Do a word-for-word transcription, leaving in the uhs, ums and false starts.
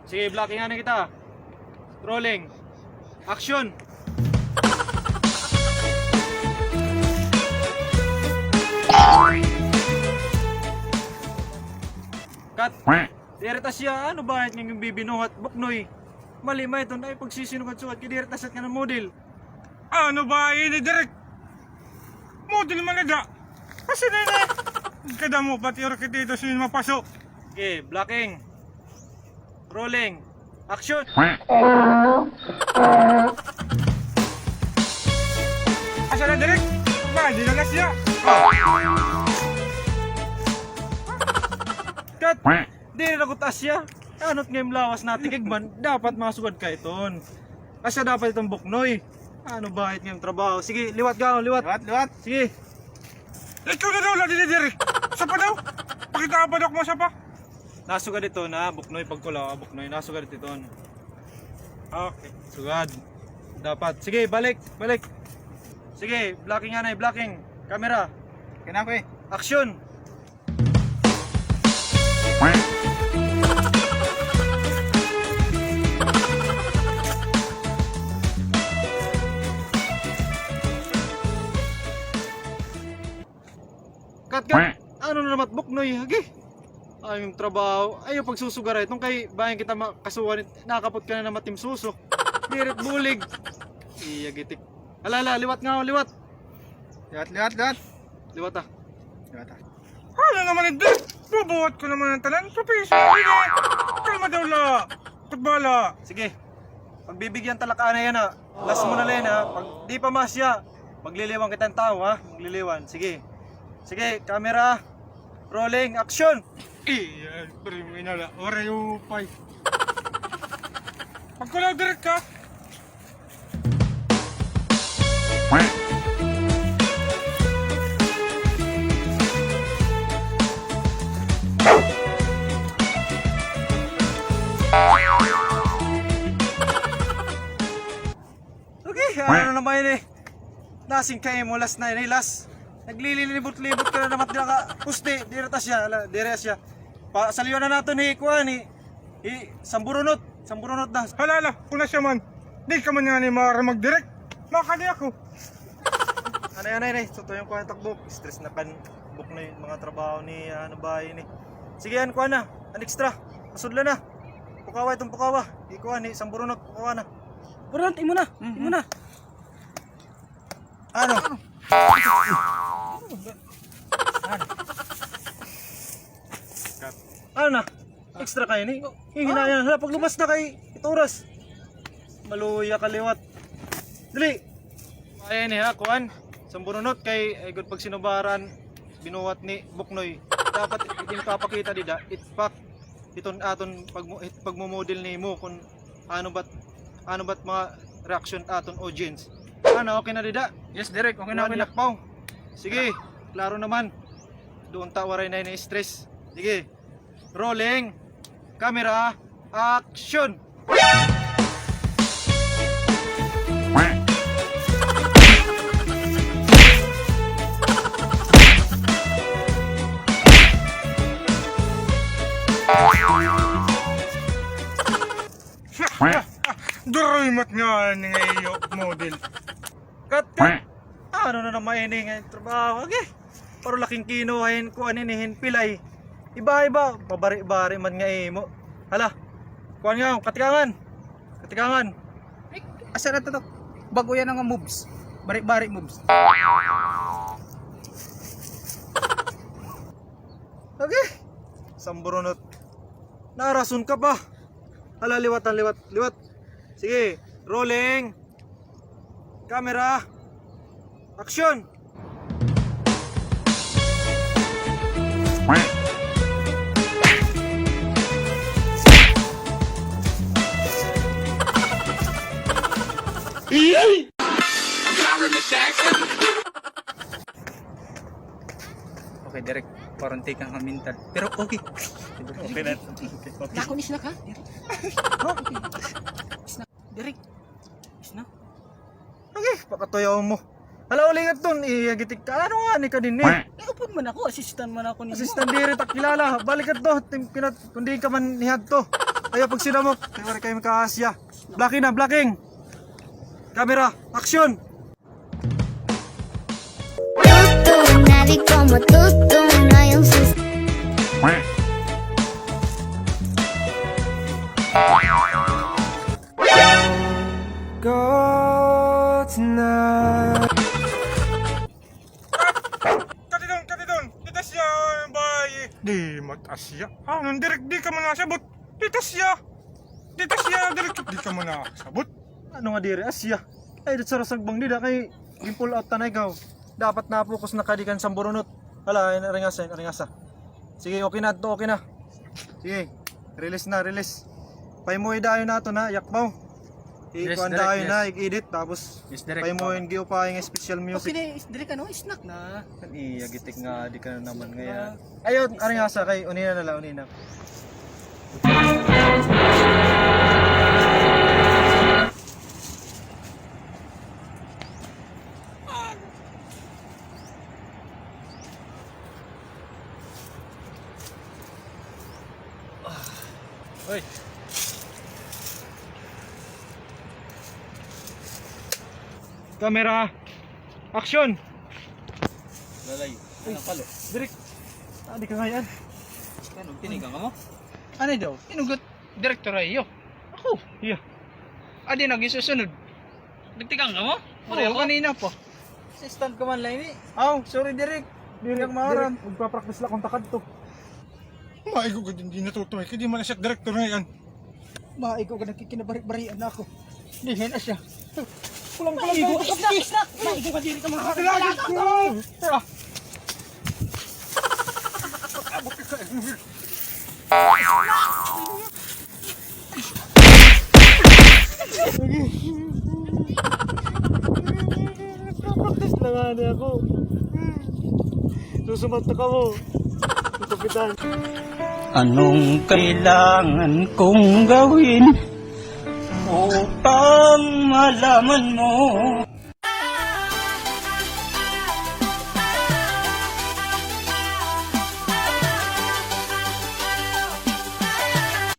Sige, blocking anay kita. Rolling. Action! Cut! Diri ta siya, ano ba it nga bibinuhat, Buknoy? Mali man iton, ay pagsisinugad-sugad kay diri ta siya nga model. Ano ba ini, Direk? Model man ada. Kasi na ini. Kadamo pati orkitito sin mapaso. Okay, blocking. Rolling. Action. Asa na, Direk? Ba, di na siya. Cut. Diri na gud asya. Ano it nga im lawas natikig man, dapat masugad ka iton. Asya dapat iton, Buknoy. Ano ba it nga im trabaho? Sige, liwat ka, liwat. Liwat, liwat. Sige. Ikaw na daw, la, diri, diri. Sa pa daw? Pakita pa daw kung sa pa. Nasugad ito na, Buknoy, pagkulaw, Buknoy. Nasugad ito iton. Okay. Sugad. Dapat. Sige, balik, balik. Sige, blocking anay, blocking. Camera. Kaya na ako eh. Action! Cut, cut. Ano na naman, Buknoy? Agi. Ay, im trabaho. Ayaw pagsusugaray. Itong kay bayan kita makasuhan, nakapot ka na naman it im suso. Diri it bulig. Iya, gitik. Hala, hala, liwat nga, liwat. Liwat, liwat, liwat. Liwat, ah. Liwat, ah. Ano naman ito? Bubuhat ko naman an tanan. Professional ini. Kalma daw la. Kutbala. Sige. Pagbibigyan ta la ka anay yana. Last mo na la yana, ha. Pag di pa masya, magliliwan kita hin tawo, ha. Magliliwan. Sige. Sige, camera. Rolling. Action. Iya, pre, may nala. Waray upay. Pagkulaw, Direk, ha. Okay, ano na naman ini? Nasing kay mo, last na ini, last. Naglililibot-libot ka na naman, dira ka, pusti, dira ta siya, ala, dira siya. Pa, saliwan na naton ni kuan, ni, hi, Samburunot, Samburunot na. Hala, hala, kuna siya man. Di ka man nga ni mara mag-direct. Makadi ako. Anay, anay, anay, suto yung kuan takbo. Stress na kan Buknoy mga trabaho ni, ano ba ini? Sige, an kuan na, an extra. Pasudla na. Pukawa itong pukawa. Ikuan ni Samburunot, pukawa na. Burunot, imo na, imo na. Ano? Ano? Ano na? Extra kay ini. Hinaya. Hala, paglubas na kay it oras. Maluya ka liwat. Dali. Ay, ini ha, kuan. Samburunot kay, ay, good pagsinubaran. Binuhat ni Buknoy. Dapat it im papakita dida, it fact. Iton aton pagmo-, it pagmumodel nimo kun ano ba't, ano ba't mga reaction aton audience. Ano, okay na dida? Yes, Direk, okay na, okay na. Sige, klaro naman. Doon ta, waray na ini stress. Sige. Rolling. Camera. Action. Duruy mat nga ini nga iyo model. Cut, cut. Ano na naman ini nga trabaho? Agi. Paro la kin kinuha hin kuan ini hin pilay. Iba-iba, pabari-bari man nga imo. Hala. Kuan nga, katikangan. Katikangan. Ay, asa na to? Bag-o yana nga moves. Bari-bari moves. Okay. Samburunot. Narason ka pa. Hala, liwat, liwat, liwat. Sige, rolling. Camera. Action. Okay, Direk. Parang tikang ka mental. Pero okay. Okay na. Okay, okay. Dako ni snack, ha? Direk. Snack. Direk. Snack. Okay, pakatuyaw mo. Hala, uli nga ton, iya gitik ka. Ano nga ni ka din, eh? Eh, upod man ako, assistant man ako ninyo. Assistant diri ta kilala. Balik ka to, tim-, kinat-, kundi ka man nihadto. Ayaw pagsinamok. Kay waray kay makaasya. Blocking na, blocking. Camera, action! Tutu, nadie como tú, tú, no hay un sus- Katiton, katiton! Dida siya, bay! Di mataas siya. Ano, Direk, di ka man nasabot. Dida siya. Dida siya, Direk. Di ka man nasabot. Ano nga diri asya? Ay, dit sa rasagbang dida kay gin-pull out ta na ikaw. Dapat na-focus na ka di kan samburunot. Hala, ay, aringasa, aringasa. Sige, okay na to, okay na. Sige, release na, release. Pahimoy dayon nato na, yakbaw. Yes, Ikuan Direk, dayon yes. na, i-edit, tapos Yes, Direk. pahimoy giupay nga special music. Okay na, is-, Direk, ano, snack na. Kan iya, gitik nga, di ka na naman Snack ngayon. na. Ayun, Snack. aringasa kay, unina na lang, unina. Oy. Camera. Action. Lalay. Ano palo? Direk. Ah, di ka ngayon. Ano, tinigang ka mo? Ano daw? Tinugot. Direktor ay iyo. Ako. Iya. Adi na gisusunod. Nagtikang ka mo? Oo, Pareho ko? kanina pa. Assistant ko man lang ini. Aw, sorry, Direk. Direk, Direk, maaram. Direk, magpa-practice lang kung takad to. Maigo ka din, di natutuhay. Kaya di man na siya direktor na yan. Maigo ka, nagkikinabarik-barian na ako. Di na siya. Kulang, kulang, Maigo kulang. ka, isda, isda. Maigo ka, diri ka mga Kailangan ko. Tara. Practice lang ani ako. Susumat na kamo. Kapitan. Anong kailangan kong gawin upang malaman mo?